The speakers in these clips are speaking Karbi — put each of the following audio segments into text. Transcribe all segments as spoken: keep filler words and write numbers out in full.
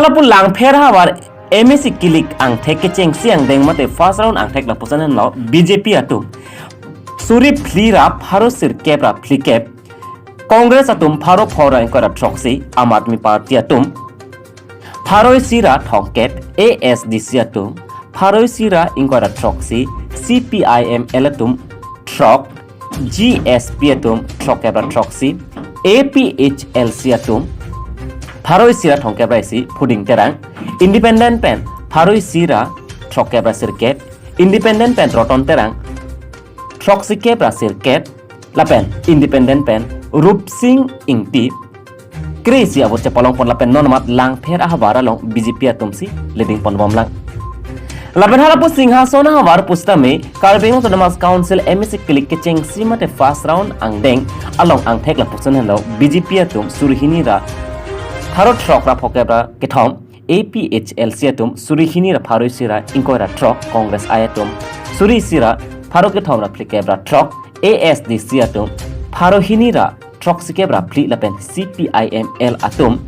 Lapu Langpher ahavar M A C kilik angthek kechengsi angdeng mate first round angthek lapuson henlo B J P atum suri phli ra pharo sirkep ra phlikep, Congress atum pharo pho ra ingkoi ra throksi, Aam Aadmi Party atum pharo isi ra thomkep, A S D C atum pharo isi ra ingkoi ra throksi, C P I M L atum throk, G S P atum throkkep ra throksi, A P H L C atum pharo isi ra thomkep ra isi Phuding Terang, Independent pen pharo isi ra throkkep ra sirkep, Independent pen Roton Terang throksikep ra sirkep, lapen Independent pen Rupsing Ingti kre-isi avote chepalongpon, lapen non amat Langpher ahavar along B J P atumsi leading ponbomlang. Lapen halapu Singhason ahavar pusitame Karbi Anglong Autonomous Council M A C kilik kechengsi mate first round angdeng along angthek lapuson henlo B J P atum suri hini ra pharo throk ra phokep ra kethom, A P H L C atum suri hini ra pharo isi ra ingkoi ra throk, Congress I atum suri isi ra pharo kethom ra phlikep ra throk, A S D C atum pharo hini ra throksikep ra phli, lapen C P I M L atum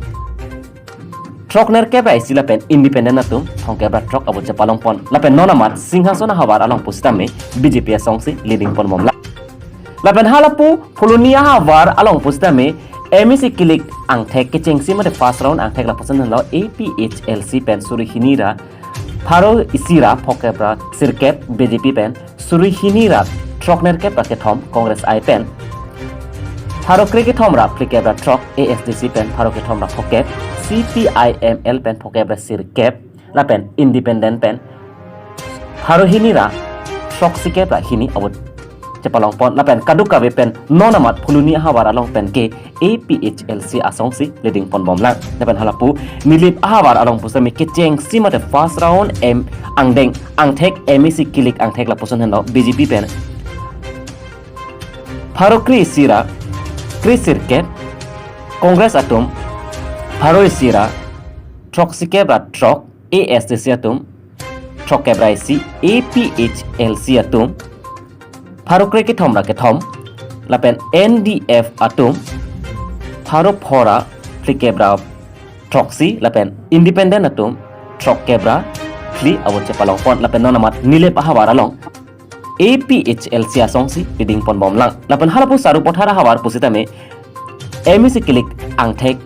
throknerkep ra isi lapen Independent atum thomkep ra throk avote chepalongpon. Lapen non amat Singhason ahavar along pusitame B J P asongsi leading ponbomlang. Lapen halapu Phuloni ahavar along pusitame M A C kilik angthek kechengsi mate first round angthek lapuson henlo A P H L C pen suri hini ra pharo isi ra phokep ra sirkep, B J P pen suri hini ra throknerkep ra kethom, Congress I pen pharo kre kethom ra phlikep ra throk, A S D C pen pharo kethom ra phokep, C P I M L pen phokep ra sirkep, lapen Independent pen pharo hini ra throksikep ra hini avote chepalongpon, lapen kadokave pen non amat Phuloni ahavar along pen ke A P H L C asongsi leading ponbomlang. Lapen halapu Nilip ahavar along pusitame kechengsi mate first round M angdeng angthek M A C kilik angthek lapuson henlo B J P pen pharo kre-isi ra kresirkep, Congress atum pharo isi ra throksikep ra throk, A S D C atum throkkep ra isi, A P H L C atum pharo kre kethom ra kethom, lapen N D F atum pharo pho ra phlikep ra throksi, lapen Independent atum throkkep ra phli avote chepalongpon, lapen non amat Nilip ahavar along A P H L C asongsi leading ponbomlang. Lapen halapu Sarupathar ahavar pusitame M A C kilik angthek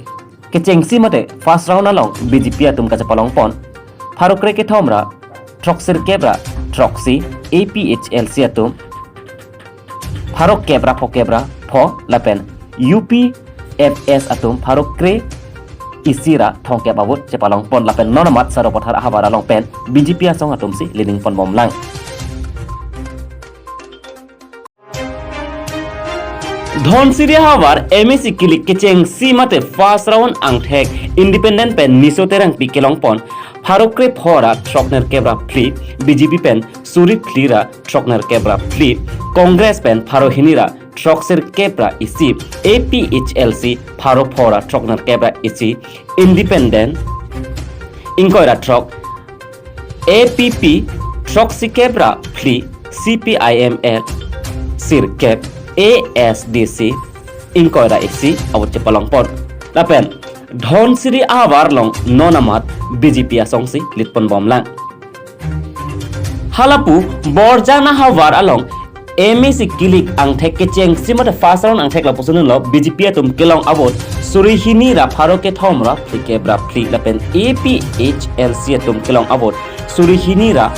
kechengsi mate first round along B J P atum kachepalongpon pharo kre kethom ra throksirkep ra throksi, A P H L C atum pharo kep ra phokep ra pho, lapen U P F S atum pharo kre-isi ra thomkep avote chepalongpon, lapen non amat Sarupathar ahavar along pen B J P asong atumsi leading ponbomlang. Dhansiri ahavar M A C kilik kechengsi mate first round angthek Independent pen Niso Terangpi kelongpon pharo kre pho ra throknerkep ra phli, B J P pen suri phli ra throknerkep ra phli, Congress pen pharo hini ra throksirkep ra isi, A P H L C pharo pho ra throknerkep ra isi, Independent ingkoi ra throk, A P P throksikep ra phli, C P I M L sirkep, A S D C ingkoi ra isi avote chepalongpon. Lapen Dhansiri ahavar along non amat B J P asongsi lead ponbomlang. Halapu Borjan ahavar along M A C kilik angthek kechengsi mate first round angthek lapuson henlo B J P atum kelong avote suri hini ra pharo kethom ra phlikep ra phli, lapen A P H L C atum kelong avote suri hini ra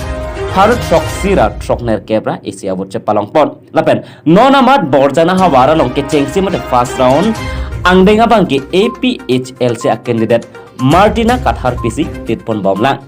pharo throksi ra throknerkep ra isi avote chepalongpon. Lapen non amat Borjan ahavar along kechengsi mate first round angdeng abangke A P H L C a candidate Martina Kathar pisi lead ponbomlang.